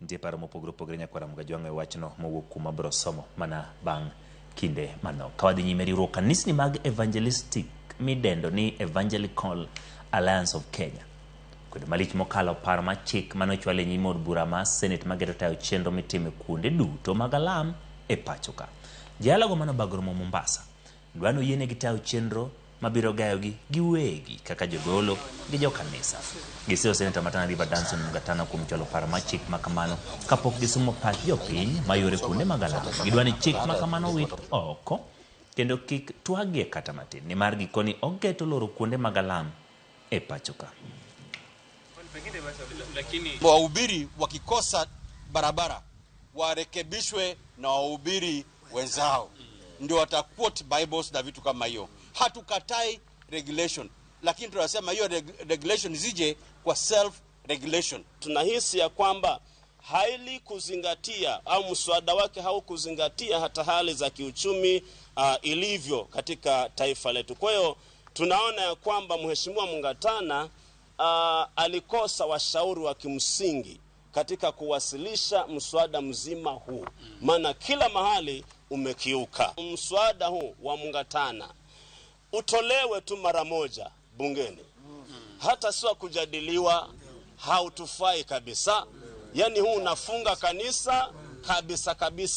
Nitie paro mopogore opogore nyakwara Mgajwang' e wachno mowuok kuma bro somo mana bang' kinde manok. Ka wadhi nyime, riwruok kanisni mag evangelistic midendo ni Evangelical Alliance of Kenya kwedo malich mokalo paro mar chik mane ochwal e nyim od bura mar Senate mageto tayo chenro mitimo e kuonde duto mag alam e pacho ka. Jayalogo mane obago romo Mombasa dwa ni oyienegi tayo chenro mabiro gayogi giwegi kaka jodolo gi jokanisa. Giseyo Seneta ma Tana River Danson Mungatana kuom chwalo paro mar chik ma kamano kapok gisumo pach jopiny mayore kuonde mag alam. Gidwa ni chik ma kamano wit oko kendo kik twagie kata matin nimar gikoni ogeto loro kuonde mag alam e pacho ka. Wahubiri wakikosa barabara warekebishwe na wahubiri wenzao, ndio wataquote Bibles na vitu kama hiyo. Hatukatai regulation, lakini tunasema hiyo regulation zije kwa self regulation. Tunahisi ya kwamba haili kuzingatia au mswada wake haukuzingatia hata hali za kiuchumi ilivyo katika taifa letu. Kwa hiyo tunaona ya kwamba Mheshimiwa Mungatana alikosa washauri wa kimsingi katika kuwasilisha mswada mzima huu, maana kila mahali umekiuka. Mswada huu wa Mungatana utolewe tu mara moja bungeni, hata sio kujadiliwa, hautufai kabisa. Yani huu unafunga kanisa kabisa kabisa.